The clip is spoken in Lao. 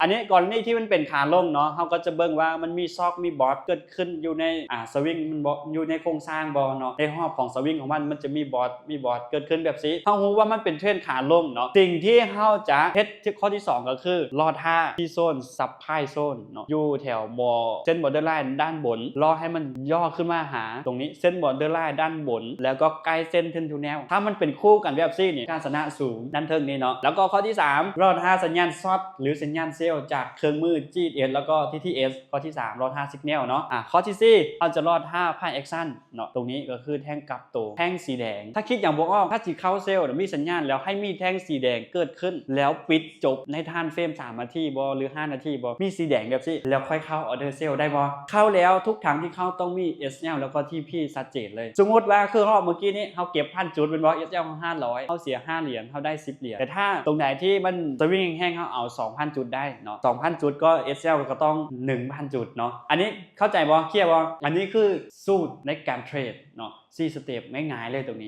ອັນນີ້ກໍລະນີທີ່ມັນເປັນຂາລົງເນາະ ເຮົາກໍຈະເບິ່ງວ່າມັນມີຊອກມີບອດເກີດຂຶ້ນຢູ່ໃນ ອ່າ ສະວິງມັນບໍ່ ຢູ່ໃນໂຄງສ້າງບໍ່ເນາະ ໃນຮອບຂອງສະວິງຂອງມັນ ມັນຈະມີບອດ ມີບອດເກີດຂຶ້ນແບບຊີ້ ເຮົາຮູ້ວ່າມັນເປັນເທຣນຂາລົງເນາະ ສິ່ງທີ່ເຮົາຈະເຮັດ ຂໍ້ທີສອງກໍຄືລໍຖ້າທີ່ໂຊນ supply zone ເນາະ ຢູ່ແຖວບໍ່ ເສັ້ນ borderline ດ້ານບົນ ລໍໃຫ້ມັນຫຍໍ້ຂຶ້ນມາຫາຕົງນີ້ ເສັ້ນ borderline ດ້ານບົນ ແລ້ວກໍໃກ້ເສັ້ນ trend to nail ຖ້າມັນເປັນຄູ່ກັນແບບຊີ້ນີ້ ການຊະນະສູງດ້ານເທິງນີ້ເນາະ ແລ້ວກໍຂໍ້ທີສາມ ລໍຖ້າສັນຍານຊັອດ ຫຼື ສັນຍານເຊວຈາກເຄື່ອງມື GS ແລ້ວກໍ TTS ຂໍ້ທີສາມ ລໍຖ້າ signal ເນາະ ອ່າ ຂໍ້ທີສີ່ ເຮົາຈະລໍຖ້າ price action ເນາະ ຕົງນີ້ກໍຄືແທ່ງກັບໂຕ ແທ່ງສີແດງ ຖ້າຄິດຫຍັງບໍ່ອອກ ຖ້າຊິເຂົ້າເຊວ ມີສັນຍານແລ້ວໃຫ້ມີແທ່ງສີແດງເກີດຂຶ້ນ ແລ້ວປິດຈົບໃນທາມເຟຣມສາມນາທີບໍ່ ຫຼື ຫ້ານາທີບໍ່ ມີສີແດງແບບຊີ້ ແລ້ວຄ່ອຍເຂົ້າ order sell ໄດ້ບໍ່? ເຂົ້າແລ້ວທຸກຄັ້ງທີ່ເຂົ້າຕ້ອງມີ SL ແລ້ວກໍ TP ຊັດເຈນເລີຍ ສົມມຸດວ່າຄືຮອບເມື່ອກີ້ນີ້ ເຮົາເກັບພັນຈຸດແມ່ນບໍ່? SL ເຮົາຫ້າຮ້ອຍ ເຮົາເສຍຫ້າຫຼຽນ ເຮົາໄດ້ສິບຫຼຽນ ແຕ່ຖ້າຕົງໃດທີ່ມັນສະວິງແຮງໆ ເຮົາເອົາສອງພັນຈຸດໄດ້ເນາະ ສອງພັນຈຸດກໍ SL ກໍຕ້ອງໜຶ່ງພັນຈຸດເນາະ ອັນນີ້ເຂົ້າໃຈບໍ່? ເຄລຍບໍ່? ອັນນີ້ຄືສູດໃນການເທຣດເນາະ ສີ່ສະເຕັບ ງ່າຍໆເລີຍຕົງນີ້.